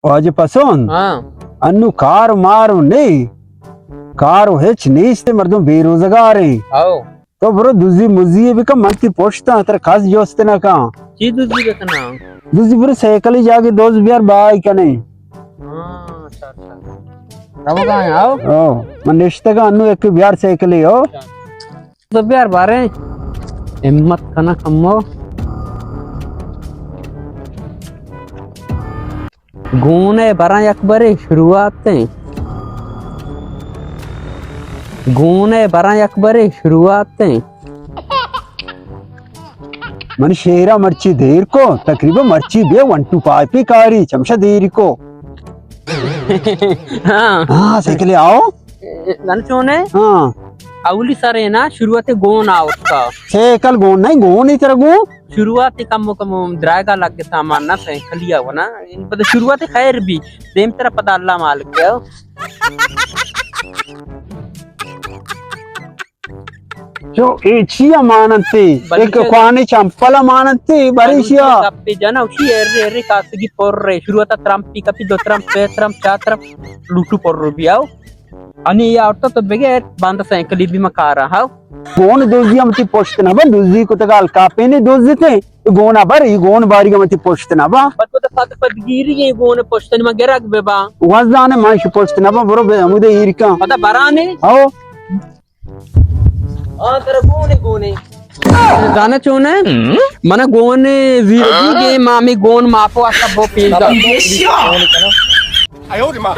واجہ پسند؟ ہاں۔ انو کار مار نے، کار و ہچ نیست، مردم بے روزگار ہیں۔ او۔ تو برو دزی مزی بکن، من تی پشتاں، ترا کس جست نہ کن۔ چی دزی بکناں؟ دزی برو سائیکلی جاگے دوز بیار بائی کنے۔ ہاں، اچھا، اچھا۔ روگا ہیں، آؤ۔ او، من نشتگا انو ایک بیار سائیکلی، او۔ اچھا۔ تو بیار بارے۔ ہمت کنا کمو۔ گون ء براں یک برے شروعات ایں۔ گون ء براں یک برے شروعات ایں۔ من شیرا مرچی دیر کو، تقریباً مرچی بیا ون ٹو فائیو پہ کاری، چمشا دیر کو۔ ہاں۔ ہاں، سائیکل آؤ۔ زن چونے؟ ہاں۔ اولی سر ہے نا، شروعات گون آوت کا۔ سائیکل گون نہیں، گون ہی ترا گون۔ شروعات کم و کم درائگا لگ سامان نہ سائیکلیا ونا۔ ان پتہ شروعات خیر بھی۔ دیم ترا پتہ اللہ مالک ہے۔ چو اے چی امانت تے؟ بلکہ ایک کوانے چمپل امانت تے، بریشیا۔ گپے جنا، اسی ارے ارے کاسگی پر رے۔ شروعات ترمپی کپی، دو ترمپ، سے ترمپ، چار ترمپ، لوٹو پر رو بیاو۔ انی یا آورتا تو بگے باندا سائیکلی بھی مکارا، ہاو۔ گون دوزی ہم تی پشت نہ با، دوزی کو تگال کاپے نے دوزی تے۔ گون ابر، ای گون باری ہم تی پشت نہ با۔ پد پد پد پد گیری یہ گون پشت نہ ما گرگ بے با۔ وزدان ما شی پشت نہ با، برو بے ہمودے ایرکا۔ پدا برانے؟ ہاو۔ آ ترا گونے گونے۔ زانا چون ہے؟ منا گون زیرو دی گے، ما می گون ماپو آسا بو پیش دا۔ ایو ری ما۔